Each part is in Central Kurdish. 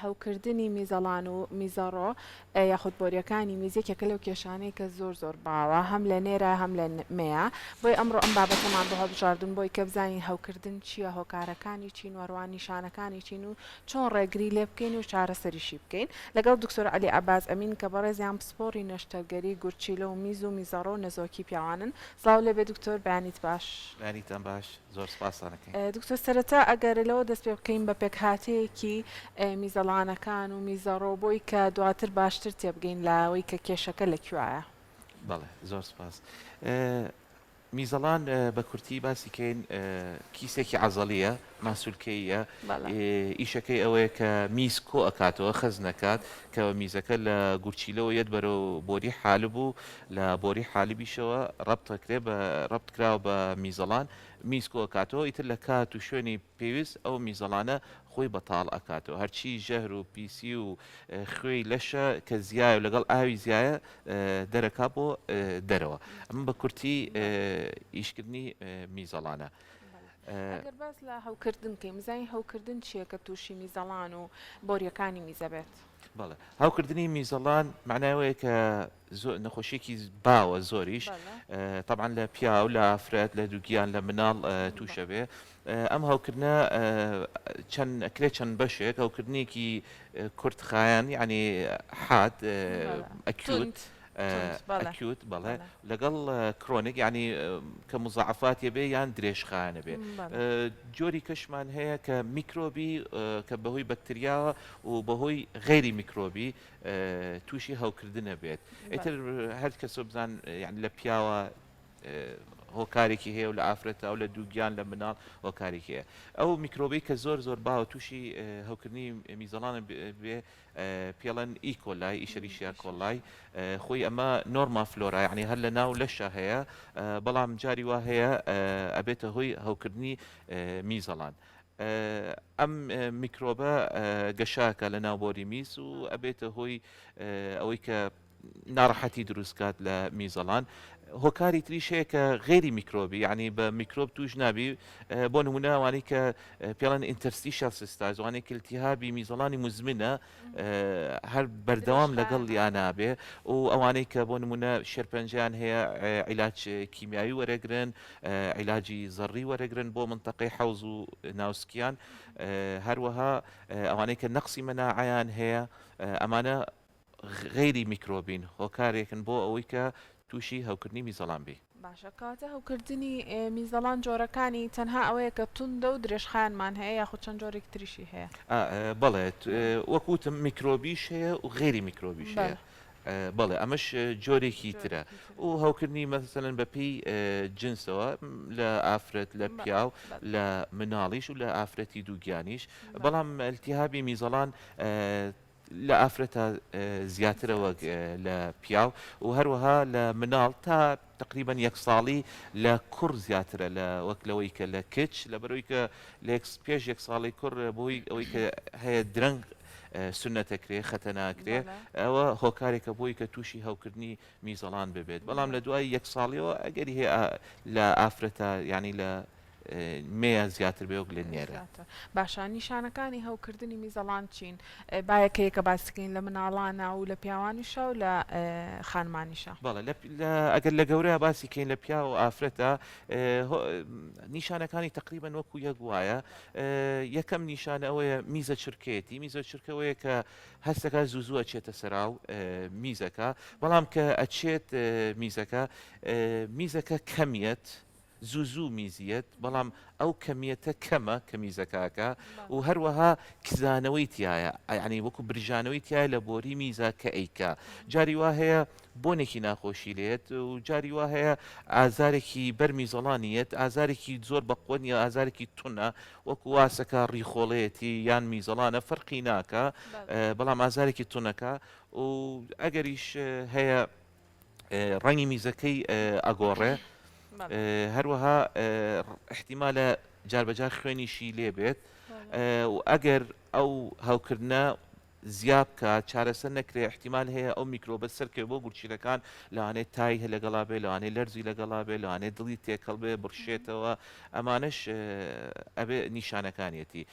هەوکردنی میزەڵان و میزەڕۆ یاخود بۆریەکانی میز یەکێکە لەو کێشانەی کە زۆر زۆر باوە هەم لە نێرە هەم لە مێیە بۆیە ئەمڕۆ ئەم بابەتەمان بۆ هەڵبژاردوون بۆی کە بزانین هەوکردن چییە هۆکارەکانی چین و هەروەها نیشانەکانی چین و چۆن ڕێگری لێ بکەین و چارەسەریشی بکەین لەگەڵ دکتۆر عەلی عەباس ئەمین کە بەڕێزیان پسپۆڕی نەشتەرگەری گورچیلە و میز و میزەڕۆ و نەزۆکی پیاوانن. سڵاو لێبێ دکتۆر بەیانیت باش. بەیانیتان باش زۆر سپاستان ئەکەین. دکتۆر سەرەتا ئەگەر لەوە دەست پێ بکەین بە پێکهاتەیەکی میزەڵانەکان و میزەڕۆ بۆی کە دواتر باشتر تێبگەین لەوەی کە کێشەکە لە کوایە. بەڵێ زۆر سپاس. میزەڵان بە کورتی باسی کەین کیسێکی عەزەڵییە، ماسولکەییە، ئیشەکەی ئەوەیە کە میز کۆ ئەکاتەوە، خەزن ئەکات، کە میزەکە لە گورچیلەوە یەت بەرەو بۆری حالب و لە بۆری حالبیشەوە ڕەبت ئەکرێ بە ڕەبت کراوە بە میزەڵان، میز کۆ ئەکاتەوە، ئیتر لە کات و شوێنی پێویست ئەو میزەڵانە خۆی بەتاڵ ئەکاتەوە هەرچی ژەهر و پیسی و خوێی لەشە کە زیایە و لەگەڵ ئاوی زیایە دەرەکا بۆ دەرەوە ئەمە بە کورتی ئیشکردنی میزەڵانە. ئەگەر باس لە هەوکردن بکەین بزانین هەوکردن چییە کە تووشی میزەڵان و بۆریەکانی میزە بێت؟ بەڵێ هەوکردنی میزەڵان مەعنای ئەوەیە کە نەخۆشیەکی باوە زۆریش تەبعەن لە پیاو لە ئافرەت لە دووگیان لە مناڵ تووشە بێ ئەم هەوکردنە چەند ئەکرێت چەند بەشێک هەوکردنێکی کورتخایەن یعنی حاد acute acute بەڵێ لەگەڵ chronic یعنی کە مزاعفات بێ یان درێژخایەنە بێ جۆری کەشمان هەیە کە میکرۆبی کە بەهۆی بەکتریاوە و بەهۆی غەیری میکرۆبی تووشی هەوکردنە بێت ئیتر هەر کەسۆ بزان یعنی لە پیاوە هۆکارێکی هەیە و لە ئافرەتە و لە دووگیان لە مناڵ هۆکارێکی هەیە ئەو میکرۆبی کە زۆر زۆر باوە تووشی هەوکردنی میزەڵانە بێ پێڵەن E. coli Escherichia coli خۆی ئەمە normal flora یعنی هەر لە ناو لەشە هەیە بەڵام جاری وا هەیە ئەبێتە هۆی هەوکردنی میزەڵان ئەم میکرۆبە گەشاکە لە ناو بۆری میز و ئەبێتە هۆی ئەوەی کە ناڕەحەتی دروست کات لە میزەڵان هۆکاری تریش هەیە کە غێری میکرۆبی یعنی بە میکرۆب توش نابی بۆ نمونە ئەوانەی کە پێڵەن interstitial cystitis وانەی کە التهابی میزەڵانی مزمنە هەر بەردەوام لەگەڵ یانابێ و ئەوانەی کە بۆ نمونە شێرپەنجەیان هەیە عیلاج کیمیایی وەرەگرن عیلاجی زەڕی وەرەگرن بۆ منتەقەی حەوز و ناوسکیان هەروەها ئەوانەی کە نەقسی مەناعەیان هەیە ئەمانە غەیری میکرۆبین هۆکارێکن بۆ ئەوەی کە تووشی هەوکردنی میزەڵان بی. باشە کەواتە هەوکردنی میزەڵان جۆرەکانی تەنها ئەوەیە کە توندە و درێژخایەنمان هەیە یاخود چەند جۆرێکی تریشی هەیە؟ بەڵێ وەک وتم میکرۆبیش هەیە و غەیری میکرۆبیش هەیە. بەڵێ ئەمەش جۆرێکی ترە و هەوکردنی مەسەلەن بە پێی جنسەوە لە ئافرەت لە پیاو لە مناڵیش و لە ئافرەتی دووگیانیش بەڵام التهابی میزەڵان لە ئافرەتە زیاترە وەک لە پیاو و هەروەها لە مناڵ تا تقریبا یەک ساڵی لە کوڕ زیاترە لە وەک لەوەی کە لە کچ لەبەرەوەی کە لە پێش یەک ساڵی کوڕ بۆی ئەوەی کە هەیە درەنگ سونەتەکرێ خەتەناکرێ ئەوە هۆکارێکە بۆی کە تووشی هەوکردنی میزەڵان ببێت بەڵام لە دوای یەک ساڵیەوە ئەگەری هەیە لە ئافرەتە یعنی لە مێیە زیاتر بێ وەک لە نێرە. باشە نیشانەکانی هەوکردنی میزەڵان چین؟ با یەکە یەکە باسی کەین لە مناڵانا و لە پیاوانیشا و لە خانمانیشا. بەڵێ لە ئەگەر لە گەورەیا باسی کەین لە پیاو و ئافرەتە نیشانەکانی تەقریبەن وەکو یەک وایە یەکەم نیشانە ئەوەیە میزە چرکەیەتی میزە چرکە ئەوەیە کە هەستەکە زوو زوو ئەچێتە سەراو میزەکە بەڵام کە ئەچێت میزەکە میزەکە کەمیەت زوو زوو میزیەت بەڵام ئەو کەمیەتە کەمە کە میزەکاکە و هەروەها کزانەوەی تایە یعنی وەکو برژانەوەی تایە لە بۆری میزا کە ئەیکا جاری وا هەیە بۆنێکی ناخۆشی لێت و جاری وا هەیە ئازارێکی بەر میزەڵانیەت ئازارێکی زۆر بەقوە نیە ئازارێکی تونە وەکو واسەکە ڕیخۆڵەیەتی یان میزەڵانە فەرقی ناکا بەڵام ئازارێکی تونەکە و ئەگەریش هەیە ڕەنگی میزەکەی ئەگۆڕێ هەروەها احتیمالە جاربەجار خوێنیشی لێبێت و ئەگەر ئەو هەوکردنە. زیا بکات چارەسەر نەکرێ ئیحتیمال هەیە ئەو میکرۆبە سەرکەوێ بۆ گورچیلەکان لەوانەیە تای لەگەڵا بێ لەوانەیە لەرزی لەگەڵا بێ لەوانەیە دڵی تێکەڵ بێ بڕشێتەوە ئەمانەش ئەبێ نیشانەکانیەتی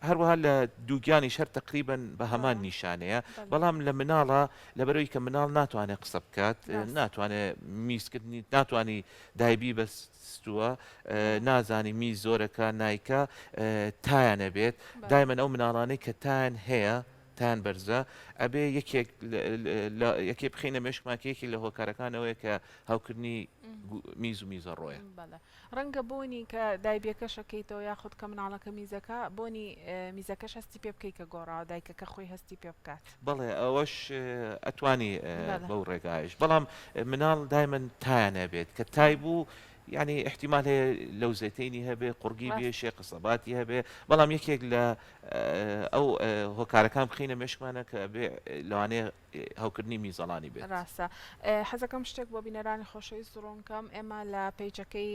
هەروەها لە دووگیانیش هەر تەقریبەن بە هەمان نیشانەیە بەڵام لە مناڵە لەبەرەوەی کە مناڵ ناتوانێت قسە بکات ناتوانێت میزکردنی ناتوانانی دایبی بەستووە نازانی میز زۆرەکە نایکە تایان ئەبێت دایمەن ئەو مناڵانەی کە تایان هەیە تایان بەرزە ئەبێ یەکێک یەکێ بخینە مێشکمان کە یەکێک لە هۆکارەکانەوەیە کە هاوکردنی میز و میزە ڕۆیە. ڕەنگە بۆنی کە دایبیەکەش ئەکەیتەوە یاخود کە مناڵەکە میزەکا بۆنی میزەکەش هەستی پێ بکەی کە گۆڕاوە دایکەکە خۆی هەستی پێ بکات. بەڵێ ئەوەش ئەتوانی بەو ڕێگایش بەڵام مناڵ دایمەن تایان ئەبێت کە تای بوو یانی ئیحتیمال هەیە لەوزەتەینی هەبێ قوڕگی بێشێ قسەباتی هەبێ بەڵام یەکێک لە ئەو هۆکارەکان بخینە مێشکمانە کە بێ لەوانەیە هەوکردنی میزەڵانی بێت. ڕاستە حەزەکەم شتێک بۆ بینەرانی خۆشەویست ڕوون کەم ئێمە لە page ەکەی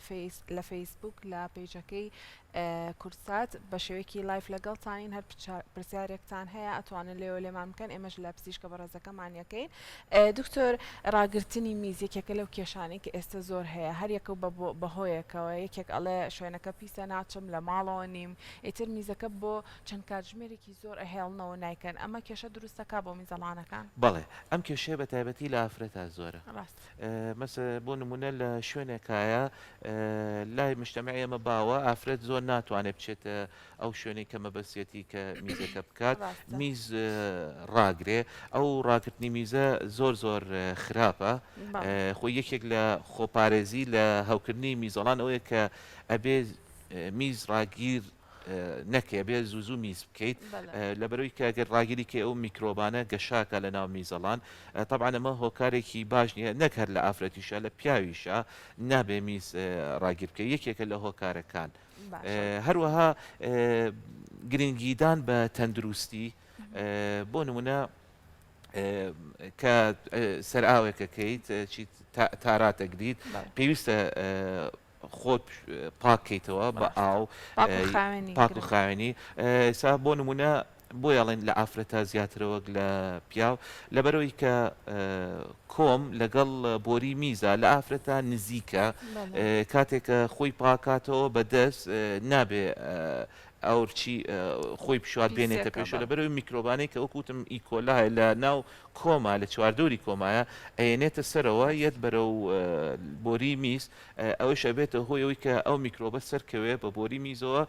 فەیس لە فەیسبوک لە page ەکەی کوردسات بە شێوەیەکی live لەگەڵتانین هەر پرسیارێکتان هەیە ئەتوانن لێوە لێمان بکەن ئێمەش لە پزیشکە بەڕێزەکەمان یەکەین دکتۆر ڕاگرتنی میز یەکێکە لەو کێشانەی کە ئێستا زۆر هەیە هەر یەکە و بەهۆیەکەوە یەکێک ئەڵێ شوێنەکە پیسە ناچم لە ماڵەوە نیم ئیتر میزەکە بۆ چەند کاتژمێرێکی زۆر ئەهێڵنەوە نایکەن ئەمە کێشە دروست دەکا بۆ میزەڵانەکان؟ بەڵێ ئەم کێشەیە بە تایبەتی لە ئافرەتا زۆرە ڕاست. مەسە بۆ نمونە لە شوێنێکایە لای مجتەمعی ئێمە باوە ئافرەت زۆر ناتوانێت بچێتە ئەو شوێنەی کە مەبەستیەتی کە میزەکە بکات ڕاستە. میز ڕاگرێ ئەو ڕاگرتنی میزە زۆر زۆر خراپە بەڵێ. خۆی یەکێک لە خۆپارێزی لە هەوکردنی میزەڵان ئەوەیە کە ئەبێ میز ڕاگیر نەکەی ئەبێ زوو زوو میز بکەیت لەبەرەوەی کە گەر ڕاگیری کەی ئەو میکرۆبانە گەشاکە لە ناو میزەڵان تەبعەن ئەمە هۆکارێکی باش نییە نەک هەر لە ئافرەتیشە لە پیاویشە نابێ میز ڕاگیر بکەی یەکێکە لە هۆکارەکان هەروەها گرنگیدان بە تەندروستی بۆ نمونە کە سەرئاوێکەکەیت چیت تاراتەگریت پێویستە خۆت پاک کەیتەوە بە ئاو پاک و خاوێنی سا بۆ نمونە بۆیە ئەڵێن لە ئافرەتە زیاترە وەک لە پیاو لەبەرەوەی کە کۆم لەگەڵ بۆری میزە لە ئافرەتە نزیکە کاتێکە خۆی پاکاتەوە بە دەست نابێ ئەورچی خۆی بشوات بێنێتە پێشەوە لەبەرەوەی میکرۆبانەی کە وەکو وتم E. coli یە لە ناو کۆما لە چواردەوری کۆمایە ئەیەنێتە سەرەوە یەت بەرەو بۆری میز ئەوەیش ئەبێتە هۆی ئەوەی کە ئەو میکرۆبە سەرکەوێ بە بۆری میزەوە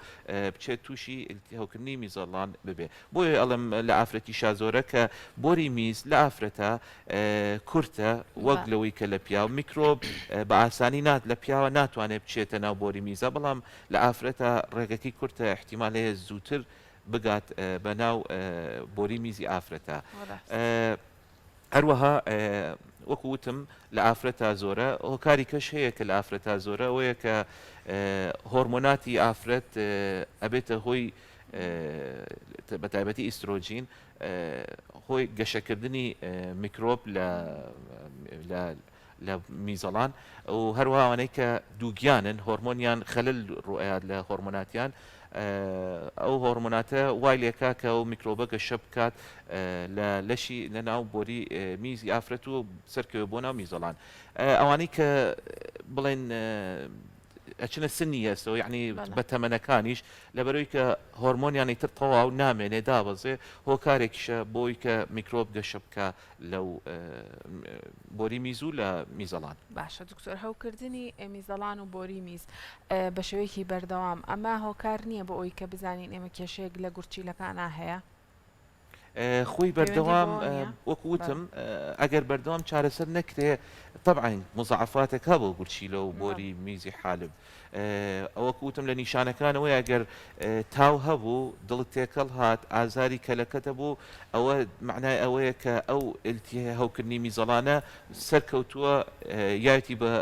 بچێت تووشی هەوکردنی میزەڵان ببێ بۆیە ئەڵێم لە ئافرەتیشا زۆرە کە بۆری میز لە ئافرەتە کورتە وەک لەوەی کە لە پیاو میکرۆب بە ئاسانی نات لە پیاوە ناتوانێت بچێتە ناو بۆری میزە بەڵام لە ئافرەتە ڕێگەکەی کورتە ئیحتیمال هەیە زووتر بگات بە ناو بۆری میزی ئافرەتە هەروەها وەکو وتم لە ئافرەتا زۆرە هۆکاری کەش هەیە کە لە ئافرەتا زۆرە ئەوەیە کە هۆرمۆناتی ئافرەت ئەبێتە هۆی بە تایبەتی ئیسترۆجین هۆی گەشەکردنی میکرۆب لە لە میزەڵان و هەروەها ئەوانەی کە دووگیانن هۆرمۆنیان خەلل ڕوئەیات لە هۆرمۆناتیان ئەو هۆرمۆناتە وای لێکا کە ئەو میکرۆبە گەشە بکات لە لەشی لە ناو بۆری میزی ئافرەت و سەرکەوێ بۆ ناو میزەڵان ئەوانەی کە بڵێن ئەچنە سنی هەستەوە یعنی بە تەمەنەکانیش لەبەرەوەی کە هۆرمۆنیانی تر تەواو نامێنێ دابەزێ هۆکارێکیشە بۆی کە میکرۆب گەشە بکە لەو بۆری میز و لە میزەڵان. باشە دکتۆر هەوکردنی میزەڵان و بۆری میز بە شێوەیەکی بەردەوام ئەمە هۆکار نییە بۆ ئەوی کە بزانین ئێمە کێشەیەک لە گورچیلەکانا هەیە؟ خۆی بەردەوام وەکو وتم ئەگەر بەردەوام چارەسەر نەکرێ تەبعەن مزاعفاتێک هەبوو گورچیلە و بۆری میزی حالب وەکو وتم لە نیشانەکانەوەی ئەگەر تاو هەبوو دڵت تێکەڵ هات ئازاری کەلەکەت هەبوو ئەوە مەعنای ئەوەیە کە ئەو التهاب هەوکردنی میزەڵانە سەرکەوتووە یایەتی بە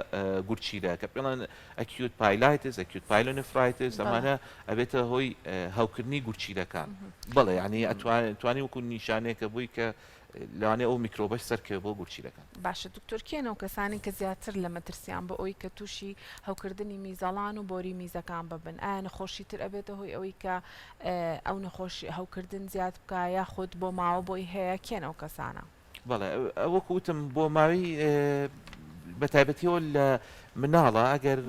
گورچیلە کە پێڵێن acute pyelitis acute pylonephritis ئەمانە ئەبێتە هۆی هەوکردنی گورچیلەکان بەڵێ یعنی ئەتوانی وەکو. وەکو نیشانەیەکە بۆی کە لەوانەیە ئەو میکرۆبەش سەرکەوێت بۆ گورچیلەکان. باشە دکتۆر کێن ئەو کەسانەی کە زیاتر لە مەترسیان بۆ ئەوەی کە تووشی هەوکردنی میزەڵان و بۆری میزەکان ببن؟ ئایا نەخۆشی تر ئەبێتە هۆی ئەوەی کە ئەو نەخۆشی هەوکردن زیاد بکا یاخود بۆ ماوە بۆی هەیە کێن ئەو کەسانە؟ بەڵێ وەکو وتم بۆ ماوەی بە تایبەتیەوە لە مناڵە ئەگەر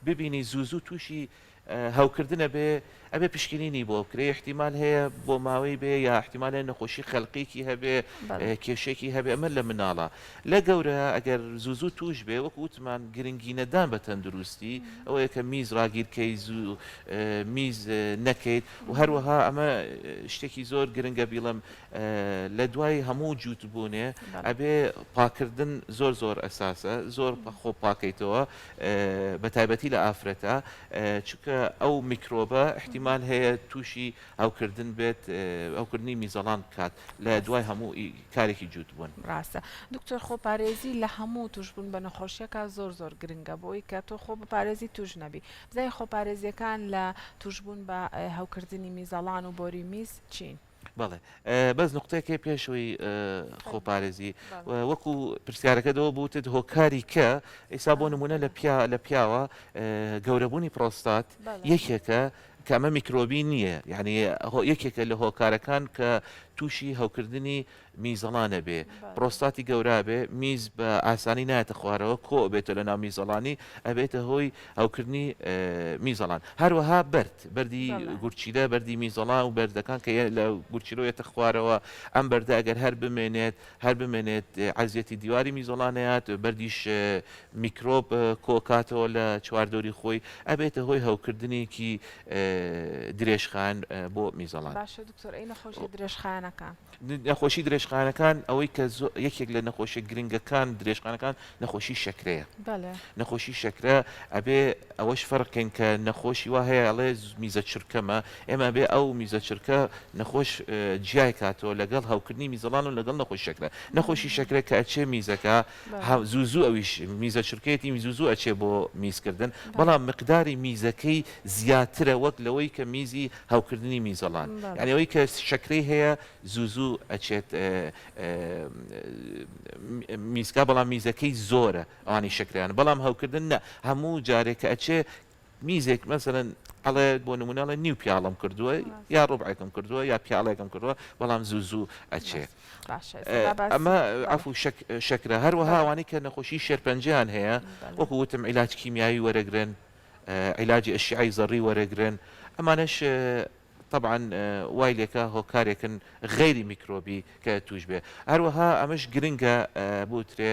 ببینی زوو زوو تووشی هەوکردن ئەبێ ئەبێ پشکنینی بۆ بکرێ ئیحتیمال هەیە بۆ ماوەی بێ یا ئیحتیمال هەیە نەخۆشی خەلقیکی هەبێ کێشێکی هەبێ ئەمە لە مناڵە لە گەورە ئەگەر زوو زوو تووش بێ وەکو وتمان گرنگی نەدان بە تەندروستی ئەوەیە کە میز ڕاگیرکەی زوو میز نەکەیت و هەروەها ئەمە شتێکی زۆر گرنگە بیڵم لە دوای هەموو جووت بوونێ ئەبێ پاکردن زۆر زۆر ئەساسە زۆر خۆ پاکەیتەوە بە تایبەتی لە ئافرەتە چونکە ئەو میکرۆبە احتیمال هەیە تووشی هەوکردن بێت هەوکردنی میزەڵان بکات لە دوای هەموو کارێکی جووت بوون. ڕاستە دکتۆر خۆپارێزی لە هەموو توشبوون بە نەخۆشیەکە زۆر زۆر گرنگە بۆی کە تۆ خۆ بپارێزی توش نەبی بزانین خۆپارێزیەکان لە توشبوون بە هەوکردنی میزەڵان و بۆری میز چین؟ بەڵێ بەس نوقتەیەک هەیە پێش ئەوەی خۆپارێزی وەکو پرسیارەکە دەوە بوتت هۆکاری کە ئێستا بۆ نمونە لە پیا لە پیاوە گەورەبوونی پرۆستات یەکێکە کە ئەمە میکرۆبی نییە یعنی یەکێکە لە هۆکارەکان کە تووشی هەوکردنی میزەڵانە بێ پرۆستاتی گەورا بێ میز بە ئاسانی نایەتە خوارەوە کۆ ئەبێتەوە لە ناو میزەڵانی ئەبێتە هۆی هەوکردنی میزەڵان هەروەها بەرد بەردی گورچیلە بەردی میزەڵان و بەردەکان کە لە گورچیلەوە یەتە خوارەوە ئەم بەردە ئەگەر هەر بمێنێت هەر بمێنێت عەزیەتی دیواری میزەڵانەیات بەردیش میکرۆب کۆکاتەوە لە چواردەوری خۆی ئەبێتە هۆی هەوکردنێکی درێژخایەن بۆ میزەڵان. باشە دکتۆر ئەی نەخۆشیە درێژخایەنەکان؟ نەخۆشی درێژخایەنەکان ئەوەی کە یەکێک لە نەخۆشیە گرنگەکان درێژخانەکان نەخۆشی شەکرەیە نەخۆشی شەکرە ئەبێ ئەوەش فەرقکەین کە نەخۆشی وا هەیە ئەڵێ میزە چرکەمە ئێمە بێ ئەو میزە چرکە نەخۆش جیای کاتەوە لەگەڵ هەوکردنی میزەڵان و لەگەڵ نەخۆش شەکرە نەخۆشی شەکرە کە ئەچێ میزەکە زوو زوو ئەویش میزە چرکەیەتی زوو زوو ئەچێ بۆ میزکردن بەڵام مقداری میزەکەی زیاترە وەک لەوەی کە میزی هەوکردنی میزەڵان یانی ئەوەی کە شەکرەی هەیە زوو زوو ئەچێت میزکا بەڵام میزەکەی زۆرە ئەوانی شەکریان بەڵام هەوکردن نە هەموو جارێک کە ئەچێ میزێک مەسەلەن ئەڵێ بۆ نمونە ئەڵێ نیو پیاڵم کردووە یا ڕوبعێکم کردووە یا پیاڵێکم کردووە بەڵام زوو زوو ئەچێ ئەمە عەفو شەکرە هەروەها ئەوانەی کە نەخۆشی شێرپەنجەیان هەیە وەکو وتم عیلاج کیمیایی وەرەگرن عیلاجی ئەشیعەی زەڕی وەرەگرن ئەمانەش تەبعەن وای لێکە هۆکارێکن غەیری میکرۆبی کە توش بێ هەروەها ئەمەش گرنگە بوترێ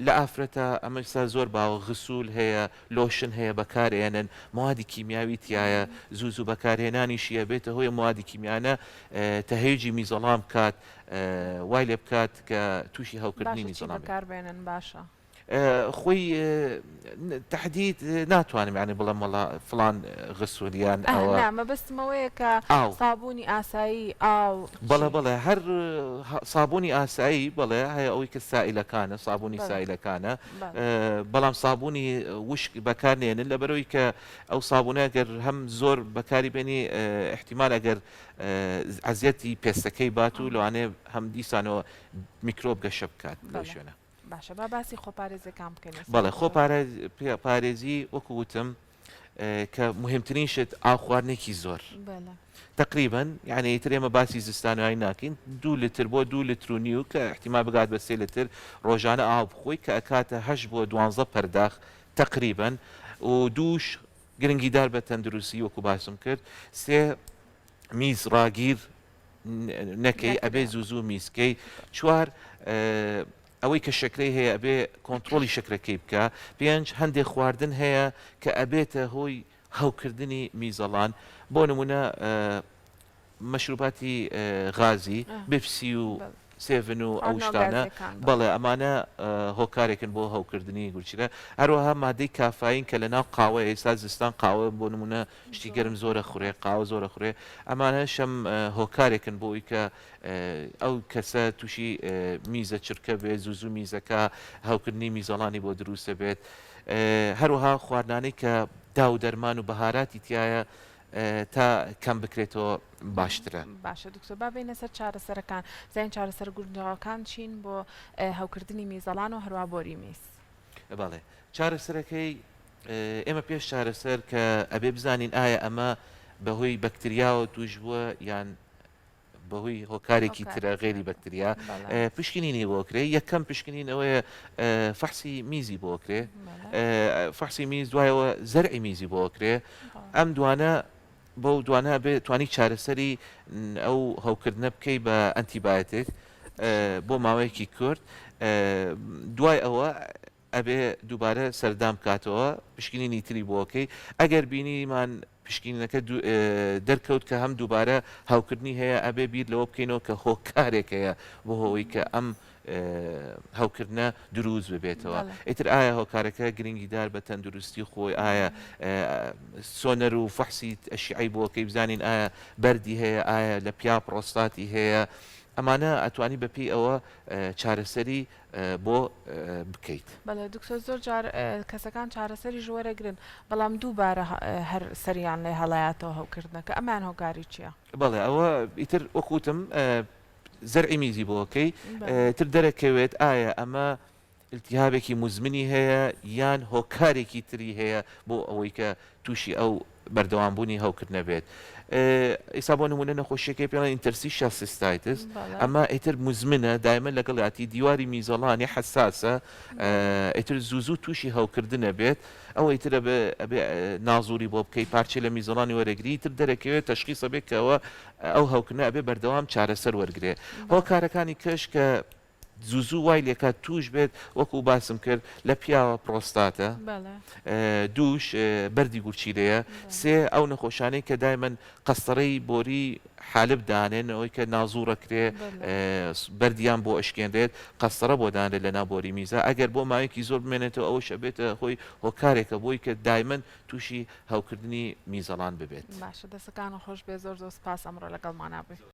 لە ئافرەتە ئەمە ئێستا زۆر باوە غسول هەیە لۆشن هەیە بەکارێنن موادی کیمیاوی تایە زوو زوو بەکارهێنانیشی ئەبێتە هۆی موادی کیمیانە تەهەیجی میزەڵان بکات وای لێ بکات کە تووشی هەوکردنی باشە چی میزەڵان بێ. بەکاربێنن باشە؟ خۆی تەحدید ناتوانم یانی بڵێم وەڵا فڵان غسول یان ئەوە. نا مەبەستم ئەوەیە کە ئاو. سابوونی ئاسایی ئاو بەڵێ چی؟ بەڵێ هەر سابوونی ئاسایی بەڵێ هەیە ئەوەی کە سائیلەکانە سابوونی بەڵێ سائیلەکانە بەڵێ. بەڵام سابوونی وشک بەکار نێنن لەبەرئەوەی کە ئەو سابوونە گەر هەم زۆر بەکاری بێنی ئیحتیمال ئەگەر ئەزیەتی پێستەکەی بات و لەوانەیە هەم دیسانەوە میکرۆب گەشە بکات لەو بەڵێ. شوێنە. باشە با باسی خۆپارێزیەکان بکەین ئێستا بەڵێ خۆ دکتۆر. پارێزی وەکو وتم کە مهمترین شت ئاو خواردنێکی زۆر تقریبا یعنی ئیتر ئێمە باسی زستانایی ناکەین دوو لتر بۆ دوو لتر و نیو کە احتیمال بگات بە سێ لتر ڕۆژانە ئاو بخۆی کە ئەکاتە هەشت بۆ دوانزە پەرداخ تقریبا و دووش گرنگیدار بە تەندروستی وەکو باسم کرد سێ میز ڕاگیر نەکەی ئەبێ زوو زوو میزکەی چوار ئەوەی کە شەکرەی هەیە ئەبێ کۆنتترۆلی شەکرەکەی بکە پێنج هەندێک خواردن هەیە کە ئەبێتە هۆی هەوکردنی میزەڵان بۆ نمونە مەشروباتی غازی بپسی و سێڤن و ئەو شتانە بەڵێ ئەمانە هۆکارێکن بۆ هەوکردنی گورچیلە هەروەها مادەی کافاین کە لە ناو قاوە ئێستا زستان قاوە بۆ نمونە شتی گەرم زۆرە خورێ قاوە زۆرە خورێ ئەمانەشم هۆکارێکن بۆ ئەوی کە ئەو کەسە تووشی میزە چرکە بێ زوو زوو میزەکە هەوکردنی میزەڵانی بۆ دروستە بێت هەروەها خواردنانەی کە داو دەرمان و بەهاراتی تایە. تا کەم بکرێتەوە باشترە. باشە دکتۆر با بێینە سەر چارەسەرەکان بزانین چارەسەرە گونجاوەکان چین بۆ هەوکردنی میزەڵان و هەروا بۆری میز. بەڵێ چارەسەرەکەی ئێمە پێش چارەسەر کە ئەبێ بزانین ئایا ئەمە بەهۆی بەکتریاوە توش بووە یان بەهۆی هۆکارێکی ترە غەیری بەکتریا پشکنینی بۆ کرێ یەکەم پشکنین ئەوەیە فەحسی میزی بۆ کرێ فەحسی میز دوایەوە زەرعی میزی بۆ کرێ ئەم دوانە بەو دوانە بێ توانی چارەسەری ئەو هەوکردنە بکەی بە ئەنتیبایەتێک بۆ ماوەیەکی کورت دوای ئەوە ئەبێ دووبارە سەردان بکاتەوە پشکنینی تری بۆ کەی ئەگەر بینیمان پشکینەکە دەرکەوت کە هەم دووبارە هەوکردنی هەیە ئەبێ بیر لەوە بکەینەوە کە هۆکارێک هەیە بۆ ئەوەی کە ئەم هەوکردنە دروست ببێتەوە ئیتر ئایا هۆکارەکە گرنگیدار بە تەندروستی خۆی ئایا سۆنەر و فەحسی ئەشیعەی بۆکەی بزانین ئایا بەردی هەیە ئایا لە پیا پرۆستاتی هەیە ئەمانە ئەتوانی بەپێی ئەوە چارەسەری بۆ بکەیت. بەڵێ دکتۆر زۆر جار کەسەکان چارەسەریش وەرەگرن بەڵام دووبارە هەر سەریان لێ هەڵایەتەوە هەوکردنەکە ئەمەیان هۆکاری چیە؟ بەڵێ ئەوە ئیتر وەک وتم زەرعی میزی بۆ کەی تر دەرەکەوێت ئایا ئەمە التهابێکی موزمنی هەیە یان هۆکارێکی تری هەیە بۆ ئەوەی کە تووشی ئەو بەردەوامبوونی هەوکردنە بێت. ئیستا بۆ نموونە نەخۆشیەکەی پێڵێن interstitial cystitis ئەمە ئیتر موزمنە دایمە لەگەڵیاتی دیواری میزەڵانی حەساسە ئیتر زوو زوو تووشی هەوکردنە بێت ئەوە ئیتر ئەبێ نازوری بۆ بکەی پارچەی لە میزەڵانی وەرەگری ئیتر دەرەکەوێت تەشخیسە بێت کەەوە ئەو هەوکردنە ئەبێ بەردەوام چارەسەر وەرگێ هۆکارەکانی کەش کە زوو زوو وای لێکات توش بێت وەکو باسم کرد لە پیاوە پرۆستاتە دووش بەردی گورچیلەیە سێ ئەو نەخۆشانەی کە دایمەن قەستەڕەی بۆری حالب دانێن ئەوەی کە نازوڕەکرێ بەردیان بۆ ئەشکێنرێت قەستەڕە بۆ دانرێت لە ناو بۆری میزا ئەگەر بۆ ماوەیەکی زۆر بمێنێتەوە ئەوەش ئەبێتە هۆی هۆکارێکە بۆی کە دایمەن تووشی هەوکردنی میزەڵان ببێت. باشە دەستەکانت خۆش بێت زۆر زۆر سپاس ئەمڕۆ لەگەڵمانا بووی.